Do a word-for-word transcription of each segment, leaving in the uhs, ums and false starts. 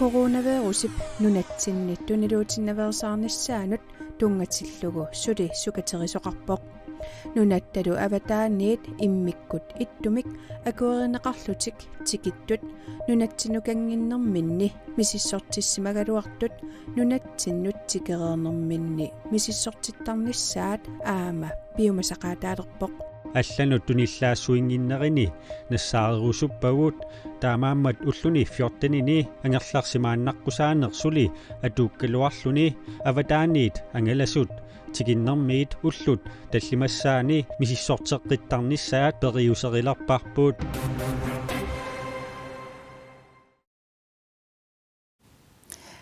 Coronavirusip nunatsinni tuniluutinnaveersaarnissaanut tunngatillugu suli sukaterisoqarpoq. Nunattalu avataaniit immikkut ittumik akuerineqarlutik tikittut nunatsinnut kanginnerminni misissortissimagaluartut nunatsinnut tikereernerminni misissortittarnissaat aamma piumasaqaataalerpoq. Allanut tunillaassuinnginnerini nassaarerusuppagut, taamaammat ulluni fjortenini angerlarsimaannaqqusaannersuli atuukkaluarluni avataaniit angalasut tikinnermiit ullut tallimassaanni misissorteqqittarnissaat periuserilerparput.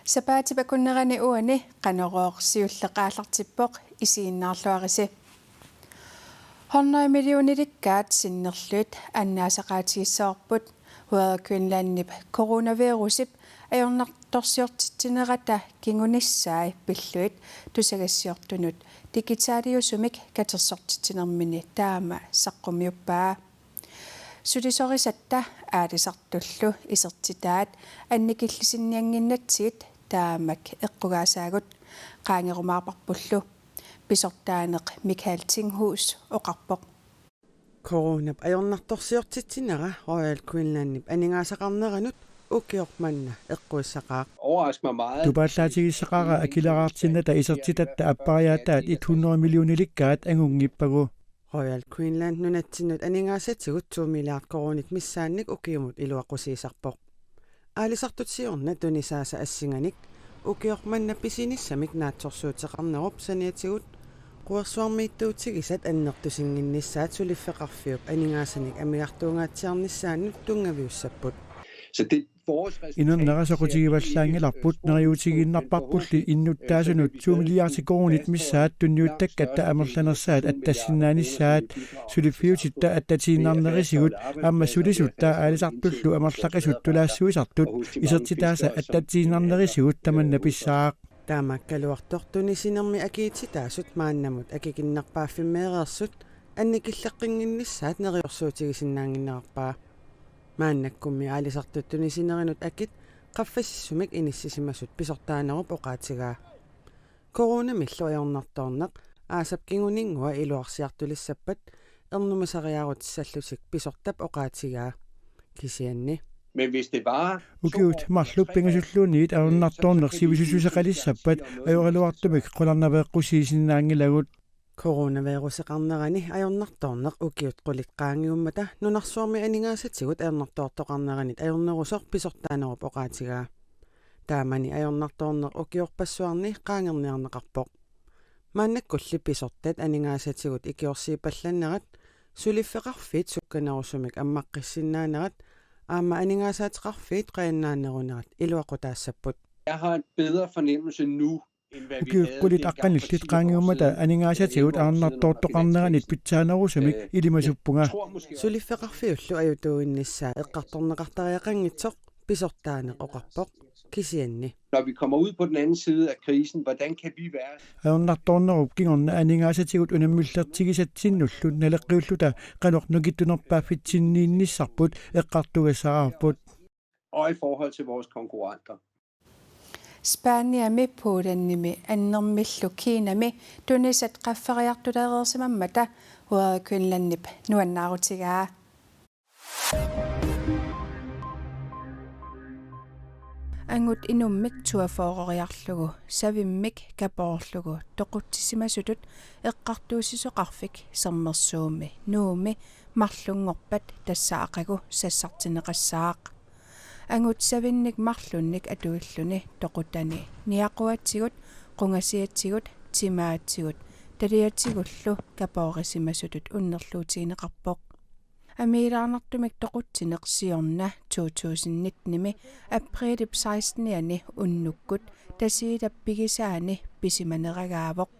Sapaatip akunnerani uani Qanorooq siulleq aallartippoq, isiginnaarluarisi. Hundrede millionilikkaat sinnerlugit annaasaqaatigissavarput Royal Greenlandip coronavirusip ajornartorsiortitsinerata kingunissai pillugit tusagassiortunut digitaliusumik katersortitsinermini taama saqqummiuppaa. Sulisorisatta aalisartullu isertitaat annikillisinniannginnatsigit taamak eqqugaasaagut, qaangerumaarparpullu. Pisortaaneq Michael Tinghus oqarpoq. Coronap ajornartorsiortitsinera Royal Greenlandip aningaasaqarneranut ukioq manna eqquissaqaaq. Overrasker mig meget. Tupaallaatigisaqaara akileraartinnata isertitatta appariaataat hundrede millionilikkaat angunngippagu. Royal Greenland nunatsinnut aningaasatigut to milliard koruunit missaannik ukiumut iluaqusiisarpoq. Aalisartut siorna tunisaasa assinganik ukioq manna pisinissamik naatsorsuuteqarnerup saniatigut quersuarmiittuutigisat annertusinnginnissaat suliffeqarfiup aningaasanik amigartuungaatsiarnissaannut tunngaviussapput. Så det vores resultat Inernera soqutigivallaanngilarput, neriuutigiinnarparpulli innuttaasunut to milliardi koruunit missaat tunniuttakkatta amerlanersaat attassinnaanissaat. Suliffiutitta attatiinnarnerisigut aamma sulisutta aalisartullu amerlaqisut tulaassuisartut isertitaasa attatsiinnarnerisigut tamanna pissaaq. Taamaakkaluartoq tunisinermi akiitsitaasut maannamut akikinnerpaaffimmeereersut annikilleqqinnginnissaat neriorsuutigisinnaannginnerarpaa. Maannakkummi aalisartut tunisinerinut akit qaffasissumik inissisimasut pisortaanerup oqaatigaa. Coronamillu ajornartoorneq aasap kinguninngua iluarsiartulissappat ernumasariaarutissallutik pisortap oqaatigaa. Kisianni. Men hvis det var Ukiut marluk pingasulluunniit ajornartoorneq sivisussuseqalissappat ajoraluartumik qularnaveeqqusiisinnaanngilagut. Coronaviruseqarnerani ajornartoorneq ukiut qulit qaangiummata nunarsuarmi aningaasatigut ajornartoortoqarneranit ajornerusoq pisortaanerup oqaatigaa. Taamani ajornartoorneq ukiorpassuarni qaangerniarneqarpoq. Maannakkulli pisortat aningaasatigut ikiorsiipallannerat, suliffeqarfiit sukkanerusumik ammaqqissinnaanerat aamma aningaasaateqarfiit qajannaannerunerat iluaqutaassapput. Jeg har en bedre fornemmelse nu, end hvad vi Ukiut havde qulit dengang for aqqanillit ti år qaangiummata siden. Aningaasatigut ajornartoortoqarneranit pitsaanerusumik, øh, ilimasuppunga. Jeg tror måske også Suliffeqarfiullu ajutuuinnissaa eqqartorneqartariaqanngitsoq pisortaaneq oqarpoq. Kisianni. Når vi kommer ud på den anden side af krisen, hvordan kan vi være Ajornartoornerup kingorna aningaasatigut unammillertigisatsinnullu naleqqiulluta qanoq nukittunerpaaffitsinniinnissarput eqqartugassaraarput. Og i forhold til vores konkurrenter. Spaniami, Polenimi annermillu Kinami tunisat qaffariartulereersimammata Royal Greenlandip nuannaarutigaa. Angut inummik tuafoororiarlugu savimmik kapoorlugu toqutsisimasutut eqqartuussisoqarfik Sermersuumi Nuummi marlunngorpat tassa aqagu sassartinneqassaaq. Angut savinnik marlunnik atuilluni toqutani niaquatigut, qungasiatigut, timaatigut, taliatigullu kapoorisimasutut unnerluutigineqarpoq. Amiilaarnartumik toqutsineq siorna to tusind nitten-imi aprilip seksten-iani unnukkut Tasiilap pigisaani pisimaneragaavoq.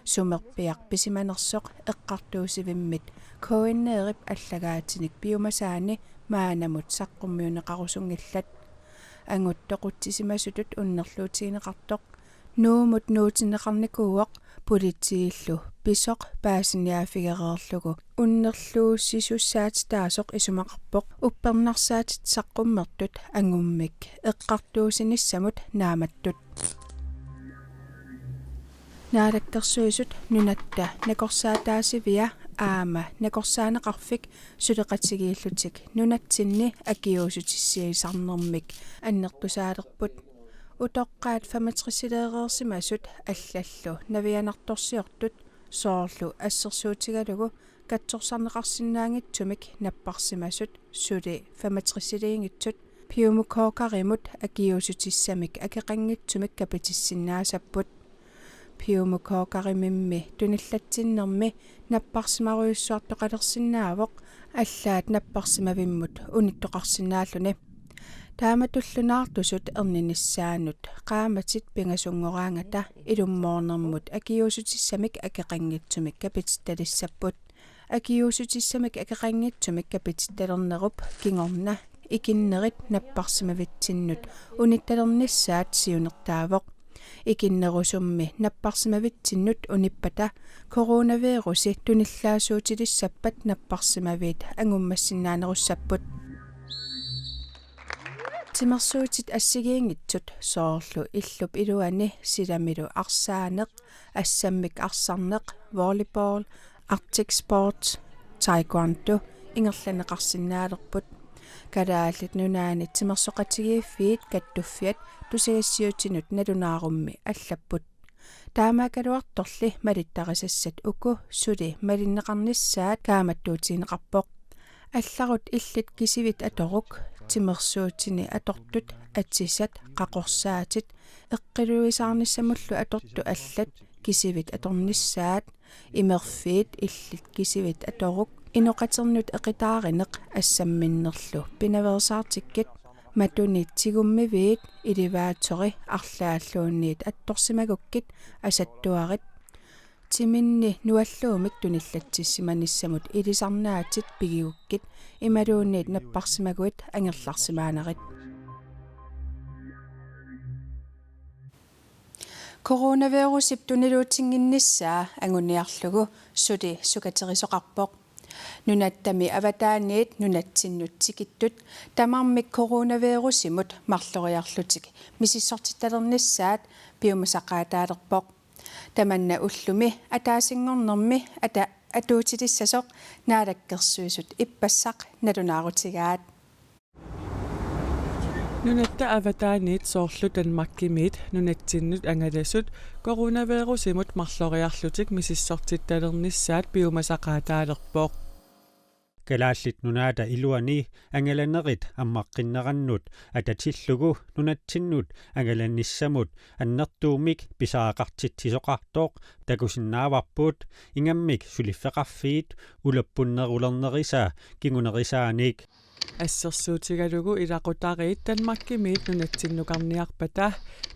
Sumerpiaq pisimanersoq eqqartuussivimmit K N R-ip allagaatinik piumasaani maannamut saqqummiunneqarusunngillat. Angut toqutsisimasutut unnerluutigineqartoq Nuummut nuutinneqarnikuuvoq Politiillu pisoq paasiniaaffigereerlugu unnerluussisussaatitaasoq isumaqarpoq uppernarsaatit saqqummertut angummik eqqartuussinissamut naamattut. Naalakkersuisut Nunatta Nakorsaataasivia aamma Nakorsaaneqarfik suleqatigiillutik nunatsinni akiuussutissiisarnermik annertusaalerput. Utoqqaat femogtresiliireersimasut allallu navianartorsiortut soorlu assersuutigalugu katsorsarneqarsinnaanngitsumik napparsimasut suli femogtresiliinngitsut pneumokokkerimut akiuussutissamik akeqanngitsumik kapitissinnaasapput. Pneumokokkerimimmi tunillatsinnermi napparsimarujussuartoqalersinnaavoq allaat napparsimavimmut unittoqarsinnaalluni. Taamatullu naartusut erninissaannut qaammatit pingasunngorangata ilummoornermut akiuussutissamik akeqanngitsumik kapitittalissapput. Akiuussutissamik akeqanngitsumik kapitittalernerup kingorna ikinnerit napparsimavitsinnut unittalernissaat siunertaavoq. Ikinnerusummi napparsimavitsinnut unippata coronavirusi tunillaassuutilissappat napparsimaviit angummassinnaanerussapput. Timersuutit assigiinngitsut soorlu illup iluani silamilu arsaaneq, assammik arsarneq, volleyball, Arctic Sports, taekwondo ingerlanneqarsinnaalerput. Kalaallit Nunaanni Timersoqatigiiffiit Kattuffiat tusagassiuutinut nalunaarummi allapput. Taamaakkaluartorli malittarisassat uku suli malinneqarnissaat kaammattuutigineqarpoq. Allarut illit kisivit atoruk, timersuutini atortut atisat, qaqorsaatit, eqqiluisaarnissamullu atortut allat kisivit atornissaat, imerfiit illit kisivit atoruk, inoqaternut eqitaarineq assamminnerlu pinaveersaartikkit, matuni tigummiviit, elevatorit arlaalluunniit attorsimagukkit asattuarit. Timinni nualluumik tunillatsissimanissamut ilisarnaatit pigigukkit imaluunniit napparsimaguit angerlarsimaanarit. Coronavirusip tuniluutinnginnissaa anguniarlugu suli sukaterisoqarpoq. Nunattami avataaniit nunatsinnut tikittut tamarmik coronavirusimut marloriarlutik misissortittalernissaat piumasaqaataalerpoq. Tamanna ullumi ataasinngornermi ata-, atuutilissasoq Naalakkersuisut ippassaq nalunaarutigaat. Nunatta avataaniit soorlu Danmarkimiit nunatsinnut angalasut coronavirusimut marloriarlutik misissortittalernissaat piumasaqaataalerpoq. Kalaallit Nunaata iluani angalanerit ammaqqinnerannut atatillugu nunatsinnut angalanissamut annertuumik pisariaqartitsisoqartoq takusinnaavarput, ingammik suliffeqarfiit ulappunnerulernerisa kingunerisaanik. Assersuutigalugu ilaqutariit Danmarkimiit nunatsinnukarniarpata,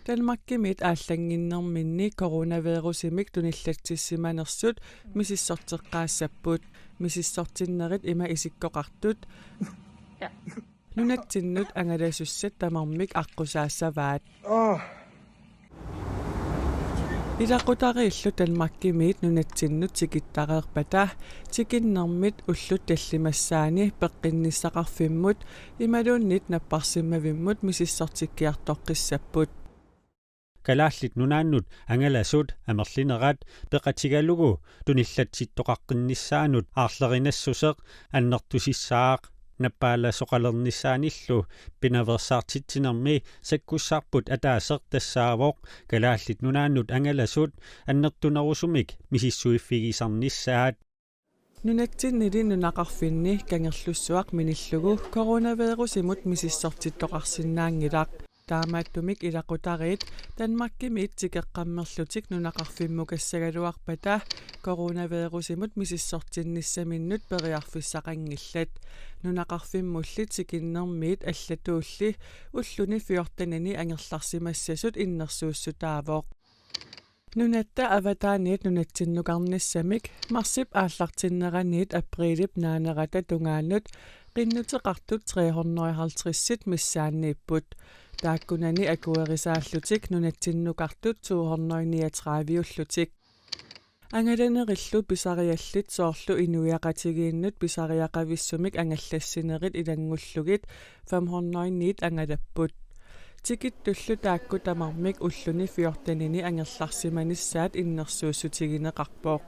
Danmarkimiit aallannginnerminni coronavirusimik tunillatsissimanersut misissorteqqaassapput. Misissortinnerit ima isikkoqartut. Ja. Nunatsinnut angalasussat tamarmik aqqusaassavaat. Åh. Ilaqutariillu Danmarkimiit nunatsinnut tikittareerpata, tikinnermit ullut tallimassaanni peqqinnissaqarfimmut imaluunniit napparsimmavimmut misissortikkiartoqqissapput. Kalaallit Nunaannut angalasut amerlinerat peqatigalugu tunillatsittoqaqqinnissaanut aarlerinassuseq annertusissaaq nappaalasoqalernissaanillu pinaveersaartitsinermi sakkussarput ataaseq tassaavoq Kalaallit Nunaannut angalasut annertunerusumik misissuiffigisarnissaat. Nunatsinnili nunaqarfinni Kangerlussuaq minillugu coronavirusimut misissortittoqarsinnaanngilaq. Taamaattumik ilaqutariit Danmarkimiit tikeqqammerlutik nunaqarfimmukassagaluarpata coronavirusimut misissortinnissaminnut periarfissaqanngillat. Nunaqarfimmulli tikinnermiit allatuulli ulluni fjortenini angerlarsimassasut innersuussutaavoq. Nunatta avataaniit nunatsinnukarnissamik marsip aallartinneraniit apriilip naanerata tungaanut qinnuteqartut tre hundrede og halvtredsit missaanniipput. Taakkunani akuerisaallutik nunatsinnukartut to hundrede niogtrediveullutik. Angalanerillu pisariallit soorlu inuiaqatigiinnut pisariaqavissumik angallassinerit ilanngullugit fem hundrede niit angalapput. Tikittullu taakku tamarmik ulluni fjortenini angerlarsimanissaat innersuussutigineqarpoq.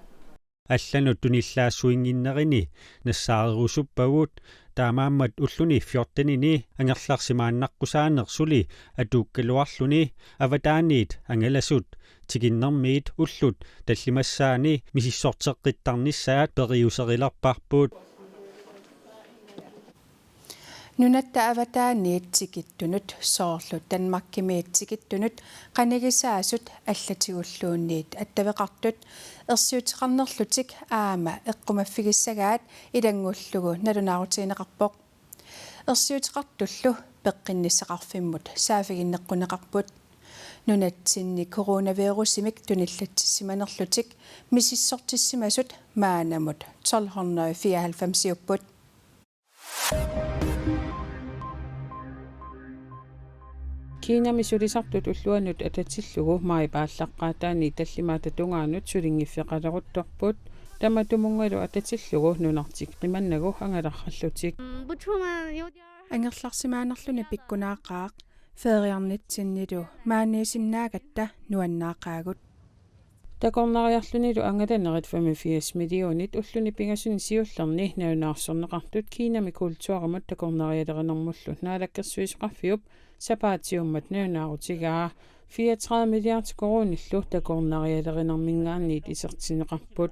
Allanut tunillaassuinnginnerini nassaarerusuppavut, taamaammat ulluni fjortenini angerlarsimaannaqqusaaneq suli atuukkaluarluni avataaniit angalasut tikinnermiit ullut tallimassaanni misissorteqqittarnissaat periuserilerparput. Nunatta avataaniit tikittunut soorlu Danmarkimiit tikittunut qanigisaasut allatigulluunniit attaveqartut ersiuteqarnerlutik aamma eqqumaffigissagaat ilanngullugu nalunaarutigineqarpoq. Ersiuteqartullu peqqinnissaqarfimmut saaffiginneqquneqarput. Nunatsinni coronavirusimik tunillatsissimanerlutik misissortissimasut maannamut tolv hundrede fireoghalvfemsiupput. Kiinami sulisartut ulluanut atatillugu maajip aallaqqaataani tallimaata tungaanut sulinngiffeqaleruttorput, tamatumunngalu atatillugu nunartik qimannagu angalarallutik. Angerlarsimaanerluni pikkunaaqaaq, feriarnitsinnilu maaniisinnaagatta nuannaaqaagut. Takornariarlunilu angalanerit femogfirs millionit ulluni pingasuni siullerni nalunaarsorneqartut Kiinami kulturimut takornarialerinermullu naalakkersuisoqarfiup sapaatiummat nalunaarutigaa fireogtredive milliard koruunillu takornarialerinerminngaanniit isertinneqarput.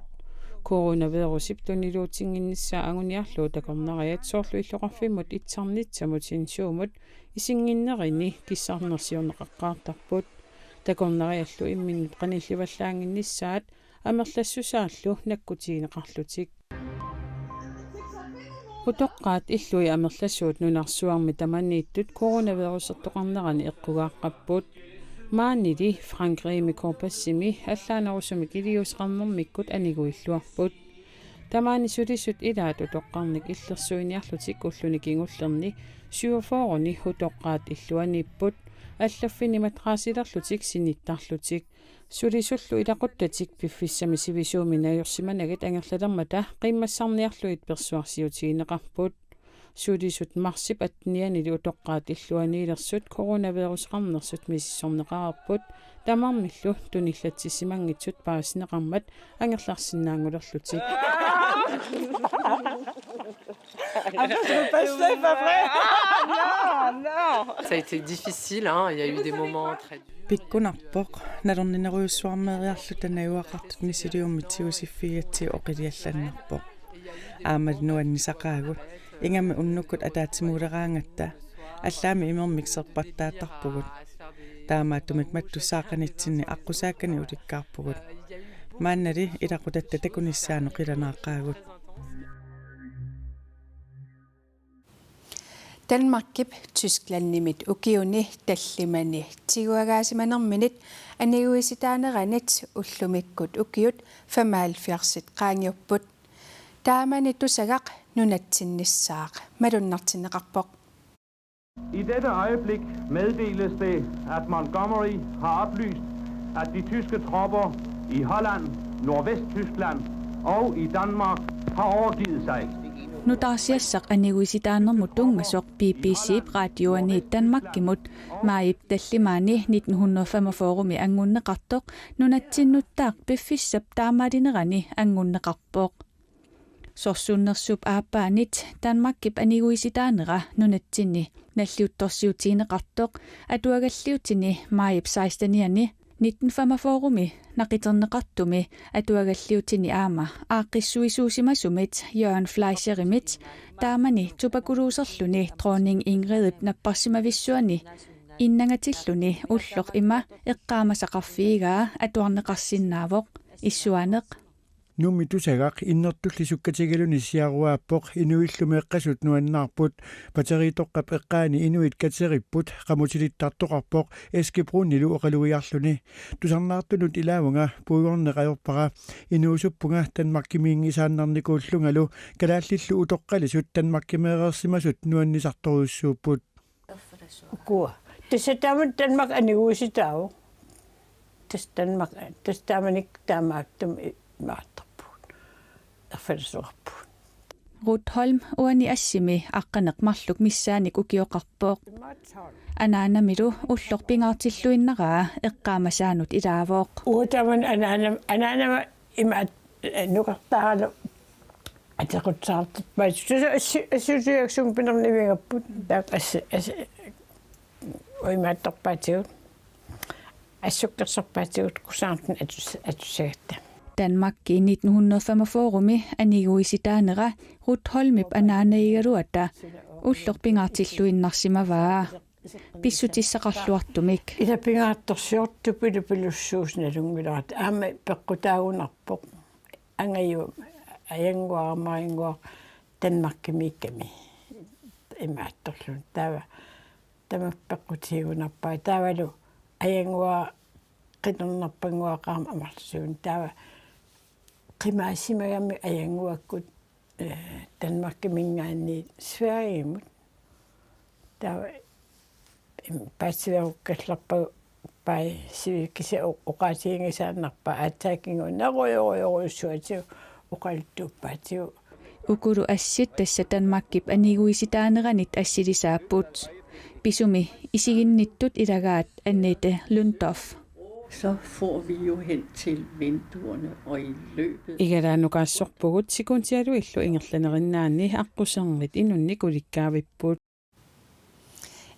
Coronavirusip tuniluutinnginnissaa anguniarlugu takornariat soorlu illoqarfimmut itsarnitsamut Sinsuumut isinnginnerini kissarnersiorneqaqqaartarput. Takornariallu imminnut qanillivallaannginnissaat amerlassusaallu nakkutigineqarlutik. Utoqqaat illui amerlasuut nunarsuarmi tamanniittut coronavirusertoqarnerani eqqugaaqqapput. Maannili Frankrigimi Corbezzemi allaanerusumik iliuuseqarnermikkut aniguilluarput. Tamaani sulisut ilaat utoqqarnik illersuiniarlutik ulluni kingullerni syvogfyrreni utoqqaat illuaniipput, allaffinni madraasilerlutik sinittarlutik. Sulisullu ilaquttatik piffissami sivisuumi najorsimanagit angerlalermata qiimmassarniarlugit persuarsiutigineqarput. Sulisut marsip attenianili utoqqaat illuaniilersut coronaviruseqarnersut misissorneqareerput, tamarmillu tunillatsissimanngitsut paasineqarmat angerlarsinnaanngulerlutik. Ah, je peux pas, c'est pas vrai. Ah, non, non. Ça a été difficile, hein. Il y a eu des moments très durs. Pikkunarpoq, nalorninerujussuarmeeriarluta najugaqartut misiliummik tigusiffigigatsigu oqiliallannarpoq. Aammalu nuannisaqaagut, ingammik unnukkut ataatsimooleraangatta, allaammi imermik serpattaattarpugut. Taamaattumik mattussaaqqanitsinni aqqusaakkanik ulikkaarpugut. Maannali ilaqutatta takunissaanut qilanaaqaagut. Danmarkip Tysklandimit ukiuni tallimani tiguagaasimanerminit aniguisitaaneranit ullumikkut ukiut femoghalvfjerdsit qaangiupput. Taamani tusagaq nunatsinnissaaq malunnartinneqarpoq. I dette øjeblik meddeles det, at Montgomery har oplyst, at de tyske tropper i Holland, Nordvesttyskland og i Danmark har overgivet sig. Nutaarsiassaq aniguisitaanermut tunngasoq B B C-p raatiuani Danmarkimut maajip tallimaani nitten hundrede femogfyrremi anngunneqartoq nunatsinnuttaaq piffissap taamaalinerani anngunneqarpoq. Sorsunnersuup aappaanit Danmarkip aniguisitaanera nunatsinni nalliuttorsiutigineqartoq atuagalliutini maajip sekstenianni nitten femogfyrremi naqiterneqartumi atuagalliutini aamma aaqqissuisuusimasumit Jørgen Fleischerimit taamani tupakulooserluni dronning Ingridip napparsimavissuani innangatilluni ulloq ima eqqaamasaqarfigigaa atuarneqarsinnaavoq issuaaneq. Nuummi tusagaq innertulli sukkatigaluni siaruaappoq, inuillu meeqqasut nuannaarput. Batteriitoqqap eqqaani inuit kateripput, qamutilittartoqarpoq, Eske Brunilu oqalugiarluni. Tusarnaartunut ilaavunga puigorneq ajorpara. Inuusuppunga Danmarkimiinngisaannarnikuullungalu, kalaallillu utoqqalisut Danmarkimeereersimasut nuannisartorujussuupput. Ukua. Tassa taama Danmark aniguisitaavoq. Tassa Danmark, tassa taamanikkut taamaattumik Maattarpugut. Erfalasuarpugut. Ruth Holm uani assimi aqqaneq-marluk missaannik ukioqarpoq. Anaanamilu ulloq pingaartilluinnaraa eqqaamasaanut ilaavoq. Uutaman anaanam anaanama ima nukartaaralu atequtsaartarpaat. Tusa assuliaksum pinernivigapput. Taak as as uimaattorpaatigut. Assukkersorpaatigut kusaartun atus atussagatta. Danmarki nitten hundrede femogfyrre-mi aniguisitaanera Ruth Holmip anaanagigaluata ulloq pingaartilluinnarsimavaa. Pissutissaqarluartumik. Ila pingaartorsiortupilu pilussuusinnalunngilaq aamma peqqutaagunarpoq. Angaju ajannguarmarinnguaq Danmarkimiikkami imaattorluni taava tamakku peqqutigunarpai taavalu ajannguaq qitornarpannguaqaama amarlasuun taava qimaasimagami ajannguakkut Danmarkiminngaanniit Sverigemut taava paatsiveerukkallarpagu pai sivikisa oqaatiginngisaannarpaa aatsaakkinnguaq nerujorujorujussuatigut oqaluttuuppaatigut. Ukulu assit tassa Danmarkip aniguisitaaneranit assilisaapput. Pisumi isiginnittut ilagaat Annette Lundorf. Så får vi jo hen til vinduerne og i løbet. Igalaannukaassorpugut sikuntialuillu ingerlanerinnaanni aqquserngit inunnik ulikkaavipput.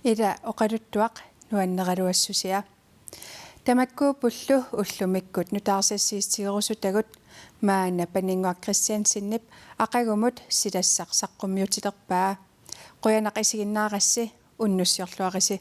Ila oqaluttuaq nuanneraluassusia. Tamakkuuppullu ullumikkut nutaarsassiissutigerusutagut maanna Paninnguaq Kristiansenip aqagumut silassaq saqqummiutilerpaa. Qujanaq isiginnaarassi unnussiorluarisi.